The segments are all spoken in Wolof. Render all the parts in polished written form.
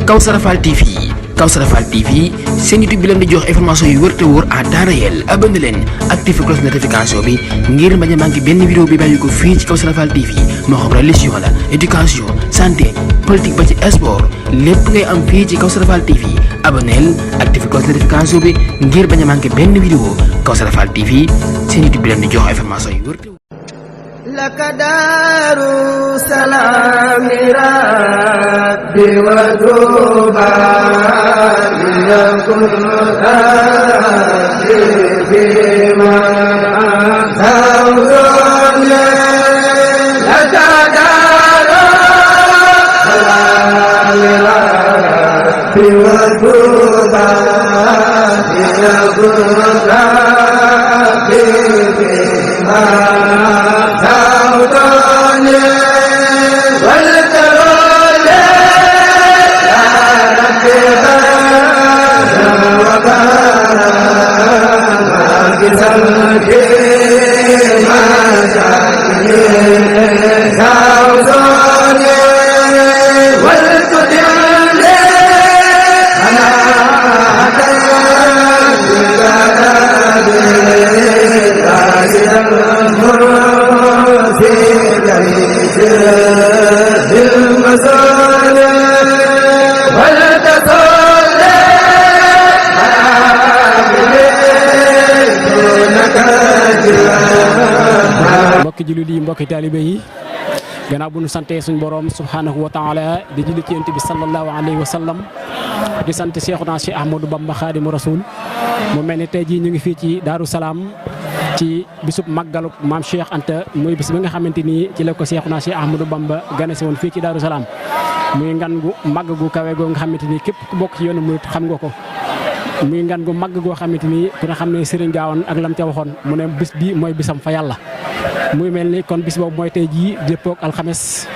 Kawsara Fall TV Kawsara Fall TV seen YouTube bi leen di jox information yu wër te wóor à temps réel abonné leen activé cloche notification bi ngir bañ a manqué benn vidéo bi bàyyi ko fii ci Kawsara Fall TV moo xam religion la éducation santé politique ba ci sport lépp ngay am fii ci Kawsara Fall TV abonneel activé cloche notification bi ngir bañ a manqué benn vidéo Kawsara Fall TV seen YouTube bi leen di jox information yu wër te wóor. لك دار سلام ربي وتوبى ليكن هادي فيما تولى لك دار سلام ربي وتوبى ليكن هادي فيما mbokki jullit yi mbokki taalibe yi gannaaw bu ñu santee suñ borom subhanahu wa taala di julli ci yonent bi sallallahu alayhi wa sallam di sant Seexuna Cheikh Ahmadou Bamba Xaadimu Rasuul mu mel ni tey jii ñu ngi fii ci Daaru Salaam ci bisub màggalu maam Cheikh Anta muy bis bi nga xamante ni ci la ko Seexuna Cheikh Ahmadou Bamba gane si woon fii ci Daaru Salaam muy ngan gu màgg gu kawe goo nga xamante ni képp ku bokk ci yoonu murit xam nga ko muy ngan gu màgg goo xamante ni ku ne xam ne Serigne Gaawaan ak lam ca waxoon mu ne bis bi mooy bisam fa yàlla muy mel ni kon bis boobu mooy tey jii dëppook alxames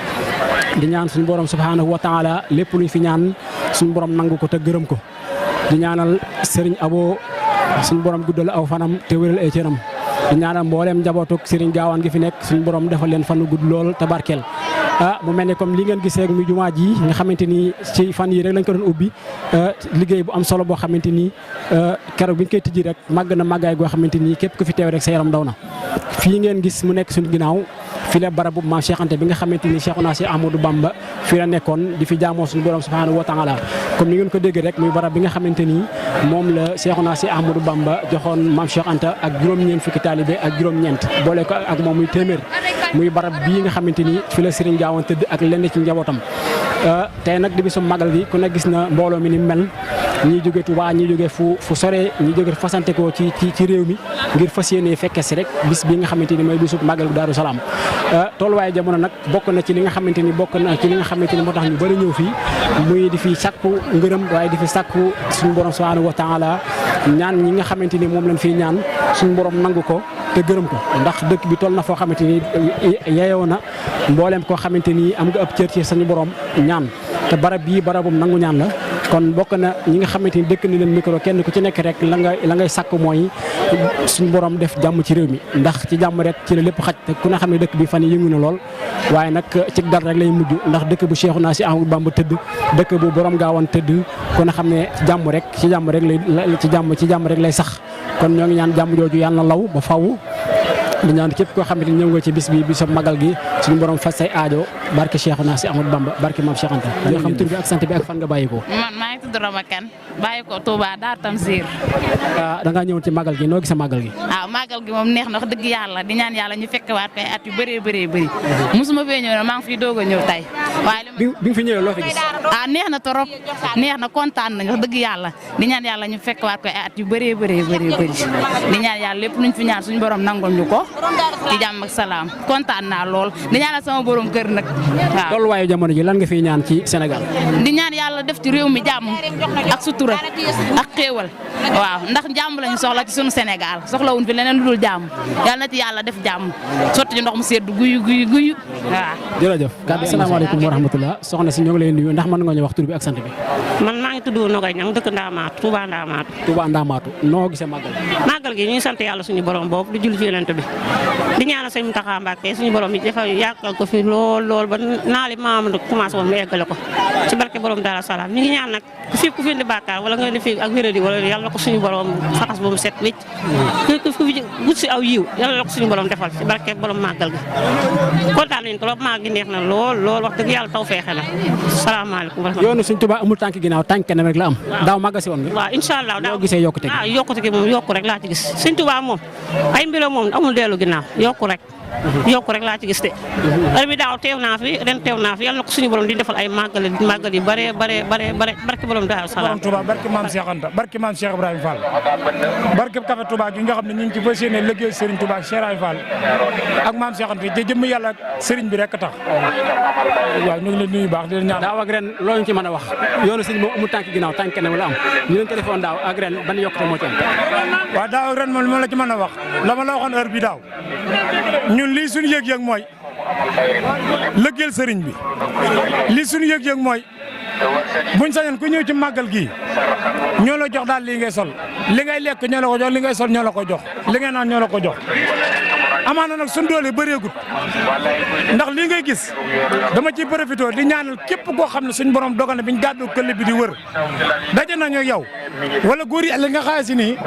di ñaan suñu borom subhanahu wa taala lépp luñ fi ñaan suñu borom nangu ko te gërëm ko di ñaanal Serigne Abo suñu borom guddal aw fanam te wéral ay cëram di ñaanal mbooleem njabootuk Serigne Gaawaan gi fi nekk suñu borom defal leen fanu gudd lool te barkeel mu mel ne comme li ngeen gisee muy jumaa ji nga xamante ni ci fan yi rek lañ ko doon ubbi liggéey bu am solo boo xamante ni keroog bi ñu koy tijji rek màgg na màggaay goo xamante ni képp ku fi teew rek sa yaram daw na fii ngeen gis mu nekk suñu ginnaaw fii la barabu maam Cheikh Anta bi nga xamante ni Seexuna Cheikh Ahmadou Bamba fii la nekkoon di fi jaamoo suñu borom subhanahu wa taala comme ni ngeen ko déggee rek muy barab bi nga xamante ni moom la Seexuna Cheikh Ahmadou Bamba joxoon maam Cheikh Anta ak juróom-ñeent fukki taalibe ak juróom-ñeent boole ko ak moom muy téeméer muy barab bii nga xamante ni fi la Serigne Gaawaan tëdd ak lenn ci njabootam tey nag di bisu magal gi ku ne gis na mbooloo mi ni mel ñii jóge Touba ñii jóge fu sore ñii jóge fasante ko ci réew mi ngir fas yéene fekke si rek bis bi nga xamante ni mooy bisu magal gu Daaru Salaam tolluwaaye jamono nag bokk na ci li nga xamante ni moo tax ñu bëri ñëw fii muy di fi sàkku ngërëm waaye di fi sàkku suñu borom subhanahu wa taala ñaan ñi nga xamante ni moom lañ fiy ñaan suñu borom nangu ko te gërëm ko ndax dëkk bi toll na foo xamante ni yeyoo na mboolem koo xamante ni am nga ab cër ci sañu borom ñaan te barab bii barabum nangu ñaan la kon bokk na ñi nga xamante ni dëkk ni leen micro kenn ku ci nekk rek la ngay sàkk mooy suñu borom def jàmm ci réew mi ndax ci jàmm rek ci la lépp xaj te ku ne xam ne dëkk bi fan yi yëngu na lool waaye nag ci dal rek lay mujj ndax dëkk bu Seexuna Si Ahmadu Bamba tëdd dëkk bu borom Gaawaan tëdd ku ne xam ne jàmm rek ci jàmm rek lay sax kon ñoo ngi ñaan jàmm jooju yàlla na law ba faw di ñaan képp koo xamante ni ñëw nga ci bis bi bisab magal gi suñu borom faj say aajo barke Seexuna Si Ahmadu Bamba barke maam Cheikh Anta nga xam tur bi ak sant bi ak fan nga bàyyi ko man maa ngi tudd Rama Kane bàyyi ko Touba Daar Tamsir da ngaa ñëwoon ci magal gi noo gis magal gi waaw magal gi moom neex na wax dëgg yàlla di ñaan yàlla ñu fekkewaat koy at yu bëree bëri mosuma fee ñëw ne maa ngi fiy doog a ñëw tey waaye bi nga fi ñëwee loo fi gis neex na torop neex na kontaan nañ wax dëgg yàlla di ñaan yàlla ñu fekkewaat koy at yu bëree bëri di ñaan yàlla lépp luñ fi ñaan suñu borom nangul ñu ko ci jàmm ak salaam kontaan naa lool di ñaanal sama borom kër nag waaw. tolluwaayu jamono ji lan nga fiy ñaan ci Sénégal. di ñaan yàlla def ci réew mi jàmm ak sutura ak xéewal waaw ndax jàmm lañu soxla ci sunu Sénégal soxlawuñ fi leneen lu dul jàmm yàlla na ci yàlla def jàmm sotti ci ndox mu sedd guyu waaw. jërëjëf. asalaamaaleykum wa rahmatulah soxna si ñoo ngi lay nuyu ndax mën nga ñu wax tur bi ak sant bi. man maa ngi ngi tudd Nogay Ñang dëkk Ndaamaatu Touba Ndaamaatu. Touba Ndamaatu noo gisee màggal. màggal gi ñu ngi sant yàlla suñu borom boobu di julli ci Yonent bi di ñaanal sëñ Mountakha Mbacké suñu borom yi dafa yàggal ko fi lool ba naali maam nag commencé woon mu eggale ko ci barke borom Daaru Salaam ñu ngi ñaan nag ku fi indi bàkkaar wala nga di fi ak wéradi wala yàlla na ko suñu borom faxas ba mu set wicc ku fi wut si aw yiw yàlla na ko suñu borom defal ci barke borom màggal gi kontaan nañu trop màggal gi neex na lool wax dëgg yàlla taw feexe na salaamaaleykum. yoonu Sëñ Tuubaa amul tànk ginnaaw tànk kanam rek la am daaw màggal si woon nga. waaw incha allah daaw noo gisee yokkute gi. yokkute gi moom yokku rek laa ci gis Sëñ Tuubaa moom ay mbiram moom amul dellu ginnaaw yokku rek laa ci gis de heure bi daaw teew naa fi ren teew naa fi yàlla na ko suñu borom di defal ay màggal yu bare barke borom Daaru Salaam. borom Touba barke maam Cheikh Anta barke maam Cheikh Ibrahima Fall barke Café Touba gi nga xam ne ñu ngi ci fas yéene liggéey Serigne Touba ak Cheikh Ibrahima Fall ak maam Cheikh Anta te jëmm yàlla Serigne bi rek tax waaw ñu ngi leen nuyu baax di leen ñaan. daaw ak ren loolu ñu ci mën a wax yoonu sëñ moom amul tànk ginnaaw tànk kanam la am ñu leen ko defoon daaw ak ren ban yokkute moo ci am. waaw daaw ak ren moom li ma la ci mën a wax la ma la waxoon heure bi daaw ñun lii suñu yëg-yëg mooy lëggeel sëriñ bi lii suñu yëg-yëg mooy buñ sañoon ku ñëw ci màggal gii ñoo la jox daal lii ngay sol li ngay lekk ñoo la ko jox li ngay sol ñoo la ko jox li ngay naan ñoo la ko jox amaana nag suñ doole bëreegut ndax lii ngay gis dama ciy profité di ñaanal képp koo xam ne suñ borom dogal na biñ gàddu këll bi di wër daje nañu yow wala góor yi li nga xaay si nii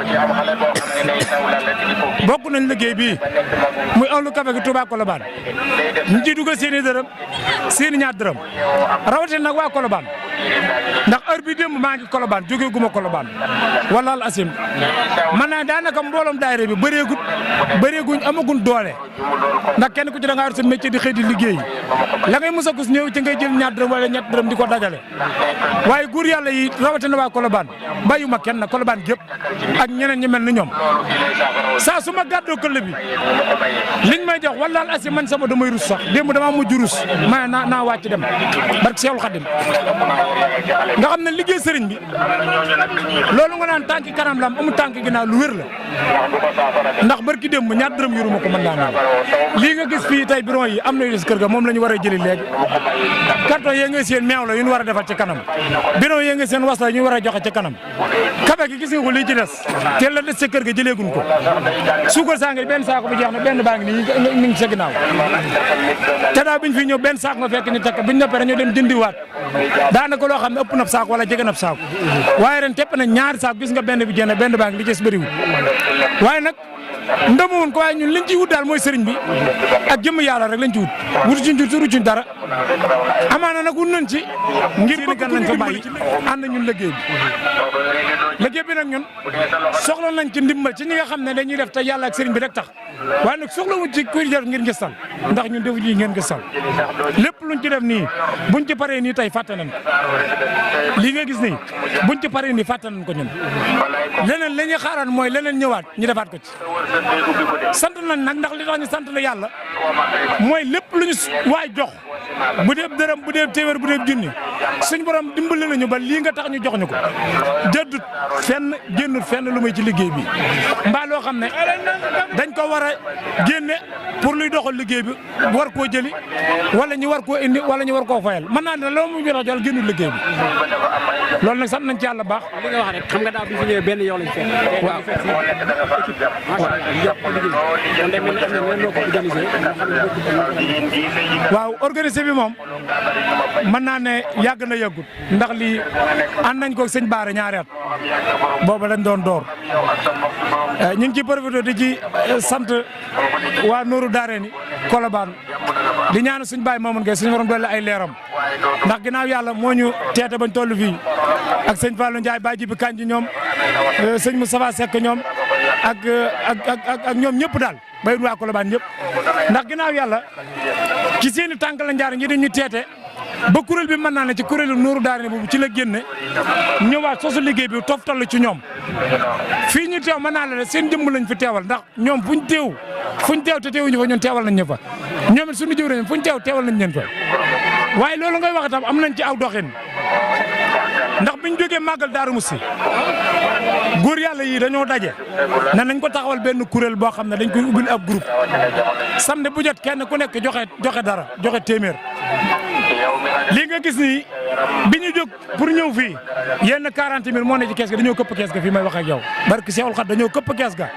bokk nañ liggéey bii muy awlu café gi Touba Colobane ñu ciy dugal seen i dërëm seen i ñaar dërëm rawatina nag waa Colobane ndax heure bi démb maa ngi Colobane jógee guma Colobane wala al asim man naa daanaka mbooloom daayira bi bëreeguñ amaguñ doole ndax kenn ku ci da ngaa yor sa métier di xëy di liggéey la ngay mos a gus néew ci ngay jël ñaar dërëm wala ñett dërëm di ko dajale waaye góor yàlla yi rawatina waa Colobane bàyyuma kenn na Colobane gépp ak ñeneen ñi mel ni ñoom saa su ma gàddoo këll bi liñ may jox wala al asim man sama damay rus sax démb damaa mujj rus ma naa wàcc dem barke Seexul Xadim nga xam ne liggéey sëriñ bi loolu nga naan tànki kanam la am amul tànk ginnaaw lu wér la ndax barki démb ñaar dërëm yoruma ko mën naa naan lii nga gis fii tey bureau yi am na yu des kër ga moom la ñu war a jëli léegi carton yee nga seen meew la yu ñu war a defal ci kanam bureau yee nga seen was la ñu war a joxe ci kanam kafe gi gis nga ko lii ci des teel la des ca kër ga jëleegun ko suukar saa ngi benn saako bi jeex na benn baa ngi nii mi ngi sa ginnaaw te daaw biñ fi ñëw benn saako nga fekk ni takk biñ noppee dañoo dem jëndiwaat daanaka loo xam ne ëpp na saako wala jege na saako waaye ren tepp na ñaari saako gis nga benn bi jeex benn baa ngi li ci bëriwul waaye nag ndëmu woon ko waaye ñun liñ ciy wut daal mooy sëriñ bi ak jëmm yàlla rek lañ ci wut wutuñ dara amaana nag wut nañ ci ngir bëgg gan lañ fa bàyyi ànd ñun liggéey bi nag ñun soxla nañ ci ndimbal ci ñi nga xam ne dañuy def te yàlla ak sëriñ bi rek tax waaye nag soxla wuñ ci kuy def ngir ngistal ndax ñun defu ji ngeen ngistal lépp luñ ci def nii buñ ci paree nii tey fàtte nañ ko lii nga gis nii buñ ci paree nii fàtte nañ ko ñun leneen la ñuy xaaraan mooy leneen ñëwaat ñu defaat ko ci sant nañ nag ndax li tax ñu sant la yàlla mooy lépp lu ñu waay jox bu dee dërëm bu dee téeméer bu dee junni suñ borom dimbali nañu ba lii nga tax ñu jox ñu ko jëddut fenn génnut fenn lu muy ci liggéey bi mbaa loo xam ne dañ ko war a génne pour luy doxal liggéey bi war koo jëli wala ñu war koo indi wala ñu war koo fayal mën naa ne loolu mu jox jël génnut liggéey bi loolu nag sant nañ ci yàlla baax. li nga wax rek xam nga daaw bi fi ñëwee benn yow lañ fekk. waaw waaw organisé bi moom mën naa ne yàgg na yàggut ndax lii ànd nañ ko sëñ Baara ñaari at booba dañ doon door ñu ngi ci profité di ci sant waa Nooru Daareeni Colobane di ñaan suñ baay moomun ge suñu waroon dolli ay leeram ndax ginnaaw yàlla moo ñu teete bañ toll fii ak sëñ Fallou Ndiaye Baye Jibi Kanji ñoom sëñ Moustapha Seck ñoom ak ñoom ñëpp daal bay waa Colobane ñëpp ndax ginnaaw yàlla ci seeni tànk la njaar ñi ñu teete ba kuréel bi mën naa ne ci kuréelu Nooru Daareeni boobu ci la génne ñëwaat sosu liggéey bi toftal ci ñoom fii ñu teew mën naa la seen jëmm lañ fi teewal ndax ñoom fuñ teew te teewuñu fa ñun teewal nañ ñu fa ñoom it suñu jëwriñ fuñ teew teewal nañ leen fa waaye loolu ngay wax itam am nañ ci aw doxin ndax biñ jógee màggal Daaru Musti góor yàlla yi dañoo daje ne nañ ko taxawal benn kuréel boo xam ne dañ koy ubbil ab groupe samedi bu jot kenn ku nekk joxe dara joxe téeméer lii nga gis nii bi ñu jóg pour ñëw fii yenn 40 000 moo ne ci kees ga dañoo këpp kees ga fii may wax ak yow barke Seexul Xadiim dañoo këpp kees ga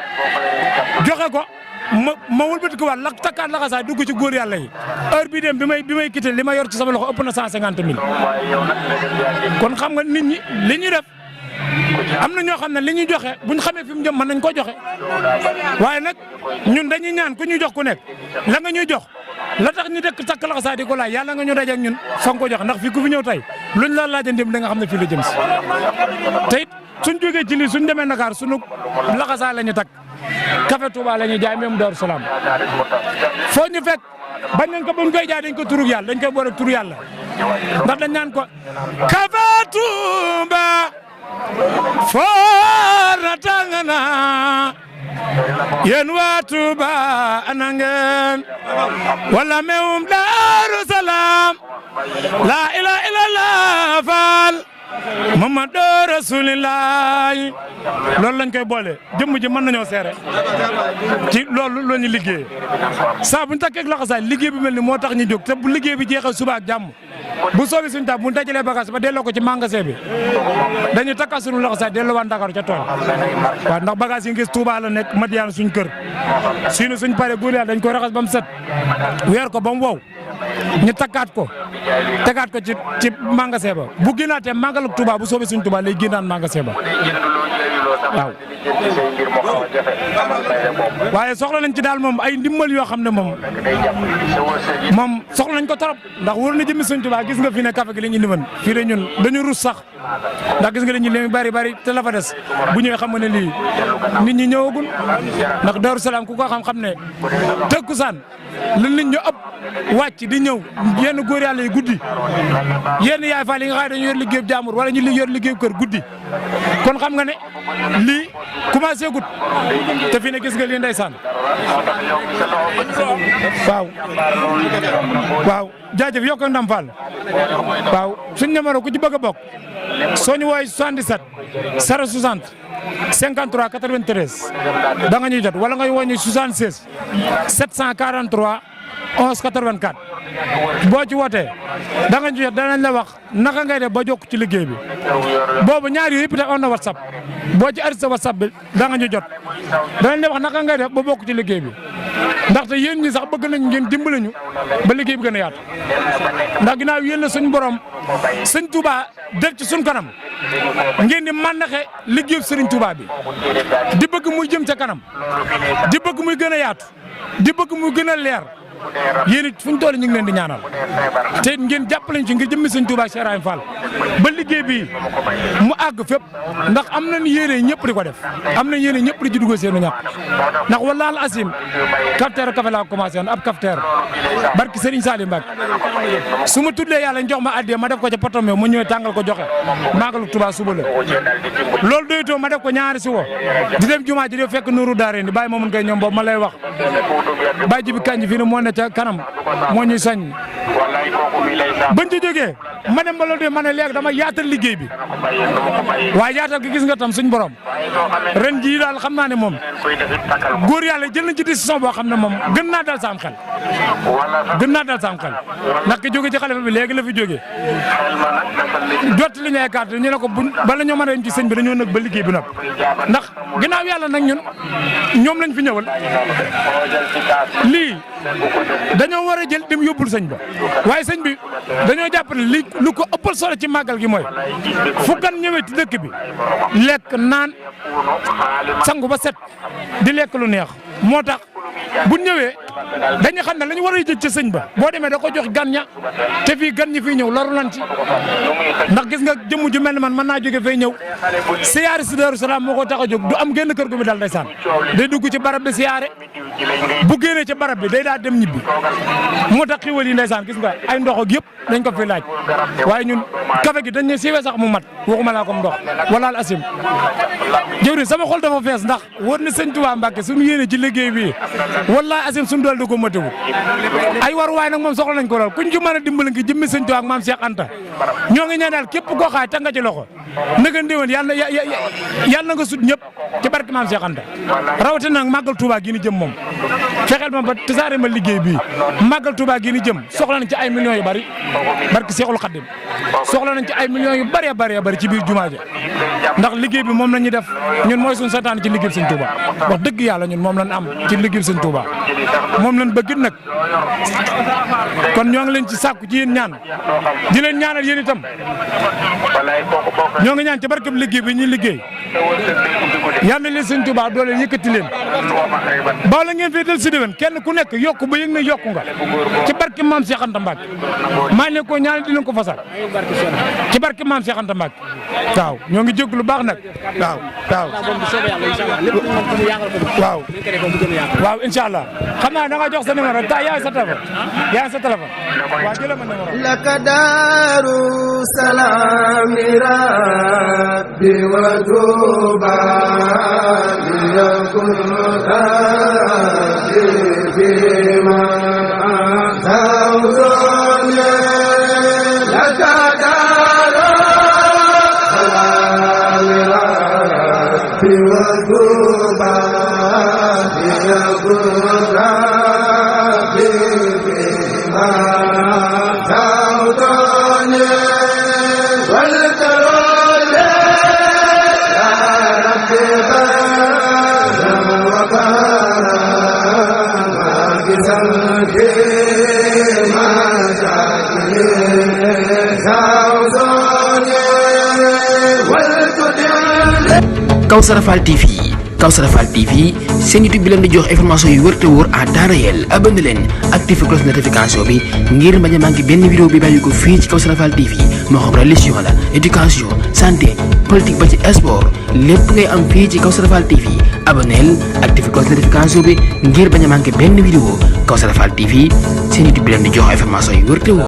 joxe ko ma wëlbati ko waat la takkaat laxasaay dugg ci góor yàlla yi heure bii dem bi may quitté li ma yor ci sama loxo ëpp na 150 000 kon xam nga nit ñi li ñuy def am na ñoo xam ne li ñuy joxe buñ xamee fi mu jëm mën nañ ko joxe waaye nag ñun dañuy ñaan ku ñuy jox ku nekk la nga ñuy jox la tax ñu dëkk takk laxasaay di ko laaj yàlla nga ñu daje ak ñun fa nga ko jox ndax fii ku fi ñëw tey luñ la laajandim da nga xam ne fii la jëm si te it suñ jógee ci lii suñ demee Dakar suñu laxasaay la ñu takk café Touba la ñuy jaay même Darou Salaam foo ñu fekk bañ nañ ko buñ koy jaay dañ ko turug yàlla dañ koy boole turu yàlla ndax dañ naan ko café Touba foor na tàng na yéen waa Touba ana ngeen wala meewum Darou Salaam la ilaha illallah faal Muhammadu Rasulillah loolu lañ koy boole jëmm ji mën nañoo seere ci loolu la ñu liggéey saa bu ñu takkee ak laxasaay liggéey bi mel ni moo tax ñu jóg te bu liggéey bi jeexee suba ak jàmm bu soobee suñu taab bu ñu dajalee bagage ba delloo ko ci magasin bi dañuy takka suñu laxasaay delloo waan Dakar ca tool waaw ndax bagage yi ngis Touba la nekk Madiane suñ kër suñ paree góor yàlla dañ koy raxas ba mu set weer ko ba mu wow ñu takkaat ko tegaat ko ci magasin ba bu génnaatee màggalu Touba bu soobee suñ Touba lay génnaan magasin ba waaw. waaye soxla nañ ci daal moom ay ndimbal yoo xam ne moom soxla nañ ko trop ndax wóor na jëmmi suñ Touba gis nga fi ne café gi la ñuy liman fii de ñun dañu rus sax ndax gis nga dañuy li bari te la fa des bu ñëwee xam nga ne lii nit ñi ñëwagul ndax Darou Salaam ku ko xam ne tëkkusaan la nit ñu ëpp wàcc di ñëw yenn góor yàlla yi guddi yenn yaay faal yi nga xam ne dañu yor liggéey jàmbur wala ñu yor liggéey kër guddi kon xam nga ne lii commencé gut te fi ne gis nga lii ndeysaan waaw jaajëf yokk ak ndam Fall waaw suñ numéro ku ci bëgg a bokk soo ñu woowee 77 060 53 93 da nga ñuy jot wala nga woo ñu 76 743 11 84 boo ci wootee da nga ñu jot danañ la wax naka ngay def ba jokk ci liggéey bi boobu ñaar yooyu yëpp on na WhatsApp boo ci arrêté WhatsApp bi da nga ñu jot danañ la wax naka ngay def ba bokk ci liggéey bi ndaxte yéen ñi sax bëgg nañ ngeen dimbali ñu ba liggéey bi gën a yaatu ndax ginnaaw yéen la suñ borom sëñ Touba def ci suñ kanam ngeen di màndaxe liggéeyu sëriñ Touba bi di bëgg muy jëm ca kanam di bëgg muy gën a yaatu di bëgg muy gën a leer yéen it fu ñu toll ñu ngi leen di ñaanal te it ngeen jàppale ñu ci ngir jëmmi sëñ Touba Cheikh Ibrahima Fall ba liggéey bi mu àgg fépp ndax am nañ yéene ñëpp di ko def am nañ yéene ñëpp di ci dugal seenu ñàkk ndax wallaahi asim cafetière café laa commencé woon ab cafetière barki Serigne Salim Mbacke su ma tuddee yàlla ñu jox ma addee ma def ko ca potome mu ñëwee tàngal ko joxe maagalu Touba suba la loolu doyutoo ma def ko ñaari si wo di dem jumaa ji di fekk nuuru daare ni bàyyi ma mun koy ñoom boobu ma lay wax bàyyi ji bi kanji fii ne moo ne ca kanam moo ñuy soññ bañ ci jógee ma dem ba loolu de ma ne léegi dama yaatal liggéey bi waaye yaatal gi gis nga tam suñ borom ren jii daal xam naa ne moom góor yàlla jël nañ ci décision boo xam ne moom gën naa dal saam xel ndax ki jóge ci xalifa bi léegi la fi jógee jot li ñu ay carte ñu ne ko buñ bala ñoo mën a yem ci sëñ bi dañoo nëg ba liggéey bi nag ndax ginnaaw yàlla nag ñun ñoom lañ fi ñëwal lii dañoo war a jël dem yóbbul sëñ ba waaye sëñ bi dañoo jàpp ne li lu ko ëppal solo ci màggal gi mooy fu gan ñëwee ci dëkk bi lekk naan sangu ba set di lekk lu neex moo tax bu ñëwee dañu xam ne la ñu war a jël ci sëñ ba boo demee da ko jox gan ña te fii gan ñi fii ñëw loru lan ci ndax gis nga jëmm ju mel ni man mën naa jóge fay ñëw siyaare si Darou Salaam moo ko tax a jóg du am génn kër gu mi dal ndeysaan day dugg ci barab bi siyaare bu génnee ci barab bi day daal dem ñibbi moo tax xiwal yi ndeysaan gis nga ay ndox ak yëpp dañ ko fi laaj waaye ñun café gi dañ ne siiwee sax mu mat waxuma laa comme ndox walaal asim jëwriñ sama xol dafa fees ndax wër na sëñ Touba Mbacke suñu yéene ci liggéey bi wallaay asim suñu dool di ko matewu ay war waay nag moom soxla nañ ko lool kuñ ci mën a dimbali ngi jëmmi sëñ Touba ak maam Cheikh Anta ñoo ngi ñaan daal képp koo xaay teg nga ci loxo naka ndéwén yàlla na nga sut ñëpp ci barke maam Cheikh Anta rawatina nag màggal Touba gi ni jëm moom fexeel ma ba tasaare ma liggéey bii màggal Touba gi ni jëm soxla nañ ci ay millions yu bari barki Seexul Xaddim soxla nañ ci ay millions yu bari ci biir jumaa ja ndax liggéey bi moom la ñuy def ñun mooy suñu santaan ci liggéey Sëñ Touba wax dëgg yàlla ñun moom lañ am ci liggéey Sëñ Touba moom lañ bëgg nag kon ñoo ngi leen ci sàkku ci yéen ñaan di leen ñaanal yéen itam ñoo ngi ñaan ci barkeb liggéey bi ñuy liggéey yal na leen Sëñ Touba doole yëkkati leen ba la ngeen fee del si déwén kenn ku nekk yokku ba yëg ne yokku nga ci barke maam Cheikh Anta Mbacke maa ngi ko ñaanal di leen ko fasal ci barke maam Cheikh Anta Mbacke waaw ñoo ngi jégg lu baax nag waaw incha allah xam naa da nga jox sa numéro ta yaay sa téléphone waaw jëlee ma numéro laka daaru salaam rabbi wa tuuba liyakun bima zawzone laka daaru salaam rabbi wa tuuba liyakun Kawsara Fall TV seen YouTube bi leen di jox information yu wër te wóor à temps réel abonné leen activé cloche notification bi ngir bañ a manqué benn vidéo bi bàyyi ko fii ci Kawsara Fall TV moo xam religion la éducation santé politique ba ci sport lépp ngay am fii ci Kawsara Fall TV abonneel activé cloche notification bi ngir bañ a manqué benn vidéo Kawsara Fall TV seen YouTube bi leen di jox information yu wër te wóor